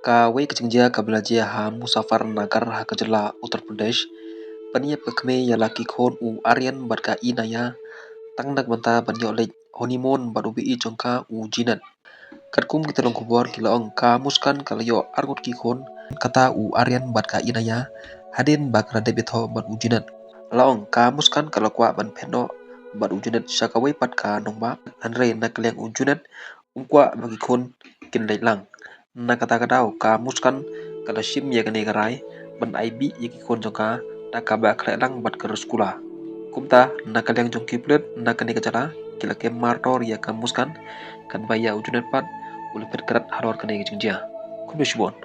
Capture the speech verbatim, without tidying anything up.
Kawei ka jingjia kaba la jia ha Muzaffarnagar ha ka jylla Uttar Pradesh. Ban ïap ka kmie ïa la ki khun u Aryan bad ka Inaya tang na ka bynta ban ïoh leit honeymoon bad u baieit jong ka u Junaid. Katkum ki tyllong khubor ki la ong ka Muskan ka la ïoh arngut ki khun, kata u Aryan bad ka Inaya, hadien ba ka la dep ïathoh bad u Junaid. La ong ka Muskan ka la kwah ban phet noh bad u Junaid sha kawei pat ka nongbah, hynrei na ka liang u Junaid um kwah ba ki khun kin leit lang. Na kata ka daw ka Muskan ka la shim ïa kane ka rai ban ai bih ïa ki khun jong ka da kaba khleh lang bad ka riewskula. Kumta na ka liang jong ki pulit na kane ka jylla ki la kem martor ïa ka Muskan, katba ïa u Junaid pat u la phet krat halor kane ka jingjia. Khublei shibun.